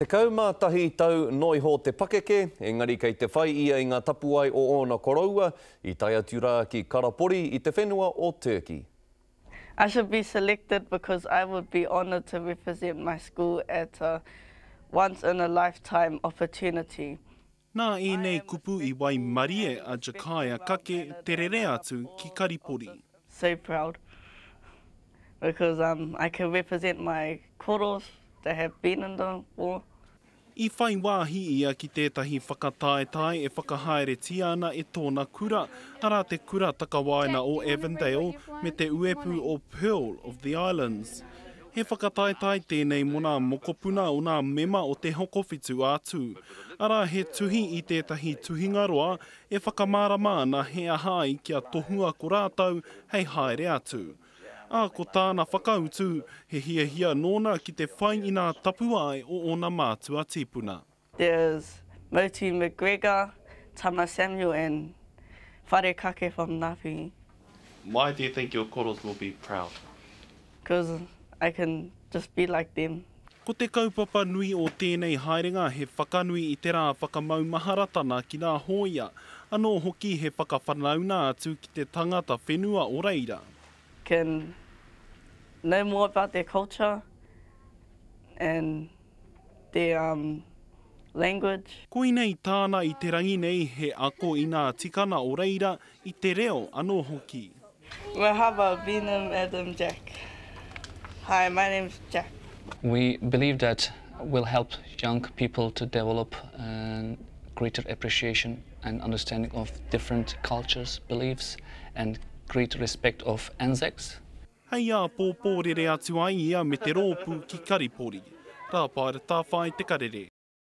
11 tau noa iho te pakeke, engari kei te whai ia i ngā tapuwae o ōna koroua, i tae atu rā ki Karapori i te whenua o Turkey. I should be selected because I would be honoured to represent my school at a once in a lifetime opportunity. Nā ēnei kupu i waimarie a Jacaiah Kake te rere atu ki Karipori. So proud because um I can represent my koros that have been in the war. I whai wāhi ia ki tētahi whakataetae e whakahaeretia ana e tōna kura, arā te Kura Takawaenga o Avondale me te uepu o Pearl of the Islands. He whakataetae tēnei mō nā mokopuna o nā mema o Te Hokowhitu a Tū, arā he tuhi i tētahi tuhingaroa e whakamārama ana he aha ai kia tohua ko rātou hei haere atu. Ā, ko tāna whakautu, he hiahia nōna ki te whai i nā tapuae o ōna mātua tīpuna. There's Motu McGregor, Tama Samuel and Wharekake from Ngāpuhi. Why do you think your koros will be proud? Cause I can just be like them. Ko te kaupapa nui o tēnei haerenga he whakanui i te rā whakamaumaharatana ki nā hōia, anō hoki he whakawhanauna atu ki te tangata whenua o reira. Can know more about their culture and their um language. Koinei tāna i te rangi nei he ako i nā tikana o reira, i te reo anō hoki. Merhaba, Benim Adam Jack. Hi, my name's Jack. We believe that will help young people to develop greater appreciation and understanding of different cultures, beliefs and great respect of Anzacs. Hei āpōpō rere atu ai ia me te rōpū ki Karipori. Rāpaera Tāwhai Te Karere.